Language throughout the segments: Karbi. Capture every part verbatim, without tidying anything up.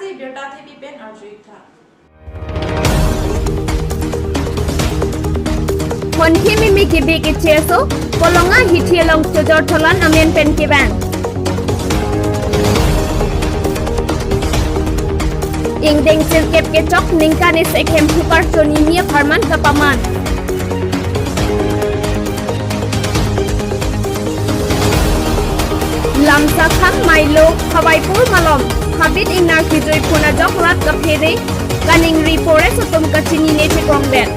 Birta Thepi pen arju-ik tha. Honthi mimi kebik icheso, Kolonga hithi along chojor tholan amen pen kevang. Ingdeng sirkep kechok ningkan isi Hemphu karcho nimi apharman kapaman. Lamsakhang Mailo, Hawaipur malom, habit ingnar kijui phun ajok rat kaphere, kaningri forest atum kachinine chekongdet.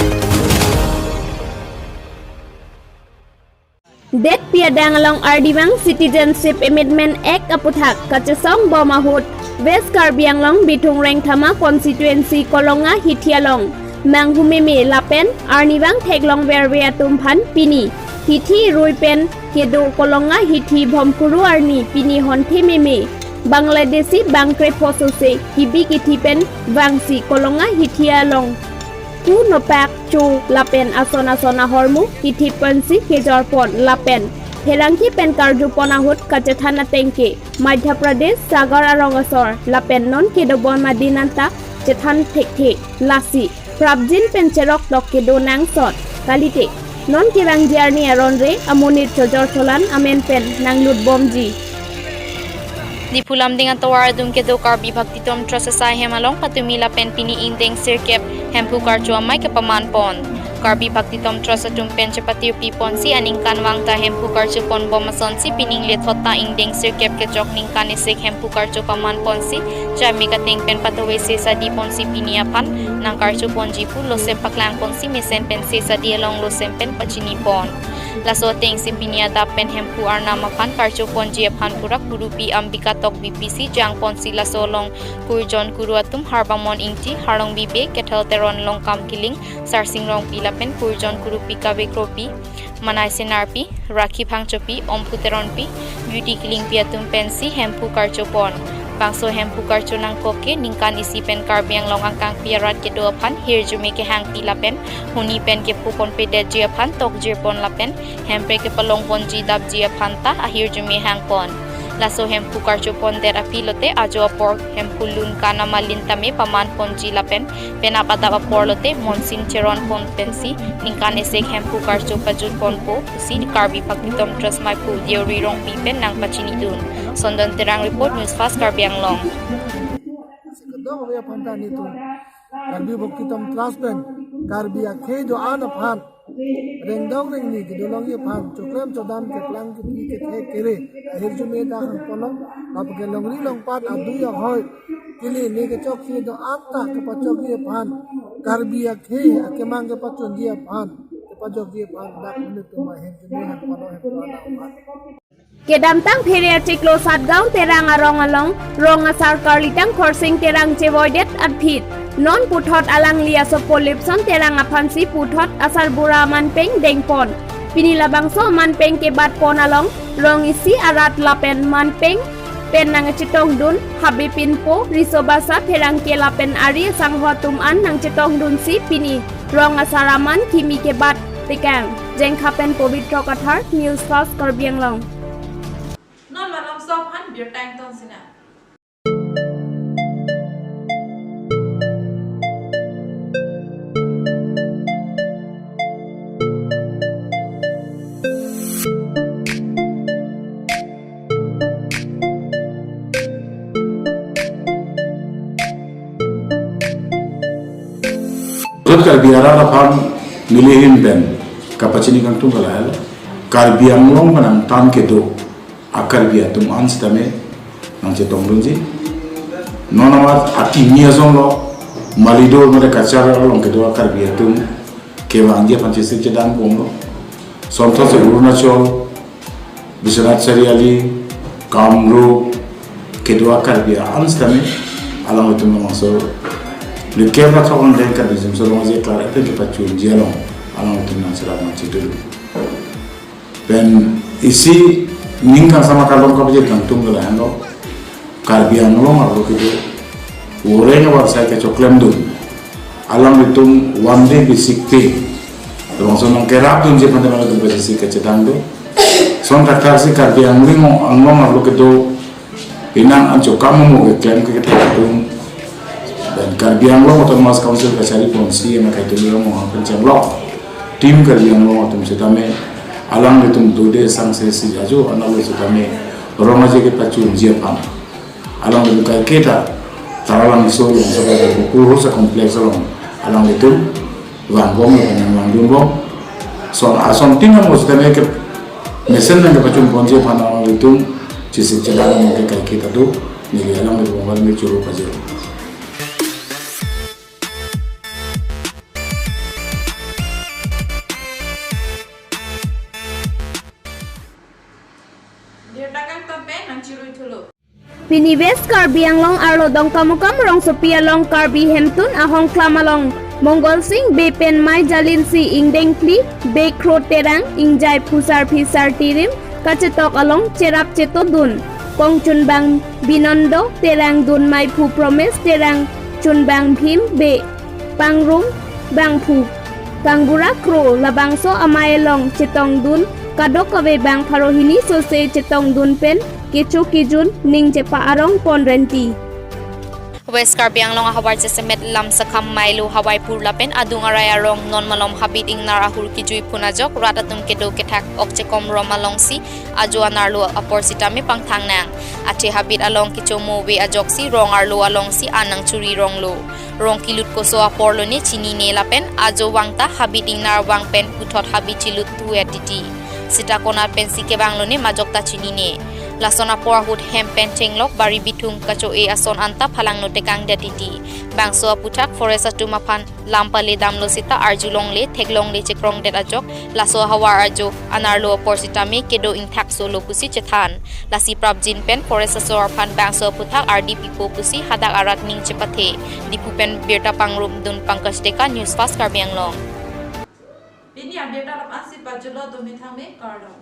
Detpi adang along Arnivang Citizenship Amendment Act aputhak kachesong bom ahut West Karbi Anglong Bithung Rengthama Constituency Kolonga hithi along manghu meme lapen arnivang theklong verve atum aphan pini hithi rui pen kedo Kolonga hithi Bhomkuru arni pini honthi meme Bangladeshi bangkre phosose kibi kithi pen vangsi Kolonga hithi along ku nopak chu lapen ason ason ahormu kithi pensi kejor pon lapen pherangke pen karju pon ahut kachethan atengke Madhya Pradesh Sagar arong asor lapen non kedobom adin anta chethan thekthe lasi prapjin pen cherok tok kedo nangsot kalite non kevangji arni aron re amonit chojor tholan amen pen nanglut bomji. Diphu Lumding atovar adung kedo Karbi Bhaktitom Trust asai hem along patumi lapen pini ingdeng sirkep Hemphu karcho amei kepaman pon. Karbi Bhaktitom Trust atum pen chepatirpi ponsi aningkanvang ta Hemphu karcho pon bom asonsi pining lethot ta ingdeng sirkep kechok ningkan isi Hemphu karcho paman ponsi chami kateng pen patove sesadi ponsi pini aphan nangkarcho ponji pu losem paklang ponsi mesen pen sesadi along losem pen pachini pon. Laso atengsi pini adap pen Hemphu arnam aphan karcho ponji aphan pura kurupi Ambika Tokbi P C jang ponsi laso along kurjon kuru atum Harbamon Ingti, Harlongbi Bey, Kethel Teron, Longkam Killing, Sarsing Rongpi lapen kurjon kurupi Kave Kropi, Manai Senarpi, Rakhi Phangchopi, Omphu Teronpi, Beauty Killingpi atum pensi Hemphu karcho pon. Bangso Hemphu karcho nangkok ke ningkan isi pen Karbi Anglong angkangpi arat kedo aphan hirjume kehangpi lapen huni pen kepho ponpedetji aphan tokjir pon lapen hempre kepalong ponji dapji aphan ta ahirjume hang pon. Laso Hemphu karcho pondet aphi lote ajo apor Hemphu lun kan amalin tame paman ponji lapen penap adap apor lote monsin cheron pon pensi ningkan isi Hemphu karcho pajut ponpo pusi Karbi Bhaktitom Trust meiphu Deori Rongpi pen nangpachinidun. Sondon Terang report, News Fast Karbi Anglong. Kedong ave aphan ta nelitum Karbi Bhaktitom Trust pen Karbi akhei do-an aphan rengdok rengni kedolongji aphan choklem chodam keplang kepi kethek kere ahirjume dak hang ponlong, lapen ke longri longpat adui ahoi kili ne kechok si do-an ta kepachokji aphan, Karbi akhei akemang kepachunji aphan, kepachokji aphan dak nelitum ahirjume hang ponlong, hang ponlong aphan. Kedamtang phere achiklo Satgaon Terang arong along rong asar Karlitang Khorsing Terang chevoidet aphi non puthot alangli asopo Lipson Terang aphansi puthot asarbura amanpeng dengpon. Pini labangso amanpeng kebat pon along rong isi arat lapen manpeng pen nangchetongdun, habe pinpo riso basa pherangke lapen ari asangho atum an nangchetongdunsi pini rong asar aman kimi kebat tekang. Jengkha pen Pabitra Kathar, News Fast Karbi Anglong. Non malomso aphan birta ington sinang. Rat Karbi arat aphan neli ahin pen kapachini kangtung ke lahelo. Karbi Anglong pen angtan kedo a-Karbi atum an sitame nangchetongdunji. Non amat akimi asong lo, Malido mate Cachar along kedo a-Karbi atum kevangji aphan chesik chedang bomlo. Sonthotsi Arunachal, Biswanath Chariali, Kamrup, kedo a-Karbi an sitame alangtum labangso lukep rathok angdeng Karbi Jimso along aje klar pen kepachunji along alangtum nangserap nangchedun. Pen isi ning kangsam akalong kapajir kangtung ke lahenlo. Karbi Anglong arlo kedo oreng avarsai kechoklemdun. Alanglitum one day basic pay labangso nangkerapdunji aphan alanglitum basic kachedang do. Son thakthak si Karbi Anglong, Anglong arlo kedo penang anchot kam mo keklem kethek atum Dan Karbi Anglong Autonomous Council kachari ponsi ena kaitu lirong mo akan chenglok. Team Karbi Anglong atum setame alanglitum dode sangse si aju analo setame rong aje kepachunji aphan. Alanglitum kaiketa Taralangso along sebagai Kukur Hosa Complex along alanglitum vangbom, nang vangdumbom. So ason tin mo setame ke mesen nang kepachun ponji aphan alanglitum chesik chelang mo ke kaiketa do. Neli alanglitum van me churu pajero. Pini West Karbi Anglong arlo Dongkamukam rongsopi along Karbi Hemtun ahongklam along Mongol Sing Bey pen mei jalinsi ingdeng phli, Bey Kro Terang, ingjai Phusarphi Sartirim kachetok along cherap chetodun. Kongchunbang Binondo Terang, dunmeiphu Promes Terang, chunbang Bhim Bey, pangrum bangphu Kangbura Kro, labangso amei along chetongdun kadokave bang pharo hini sose chetongdun pen kecho kejun ning chepa-arong pon renti. West Karbi Anglong ahavar chesemet lam sakham Mailo Hawaipur lapen adung arai arong non malom habit ingnar ahur kejui phun ajok rat atum kedo kethak ok chekom rom alongsi ajo anerlo apor sitame pangthang nang. Athe habit along kechomo ave ajoksi rong arlo alongsi an nangchuri ronglo. Rong kelut koso apor lone chinine lapen ajo vangta habit ingnar vang pen puthot habit chelut thu-et titi. Sita konat pensi kevang lone majok ta chinine. Lason apor ahut hem pen chenglok bari bithung kacho-e ason anta phalangno tekangdet titi. Bangso aputhak forest atum aphan lam pale damlo sita arjulongle theklongle chekrongdet ajok laso ahavar ajo anerlo apor sitame kedo ingthak solo pusi chethan. Lasi prapjin pen forest asor aphan bangso aputhak ardi pipo pusi hadak arat ning chepathe. Diphu pen birta pangrumdun Pankaj Deka, News Fast Karbi Anglong. Pini abirta lapu-an si pajutlo, domi thangme, kardom.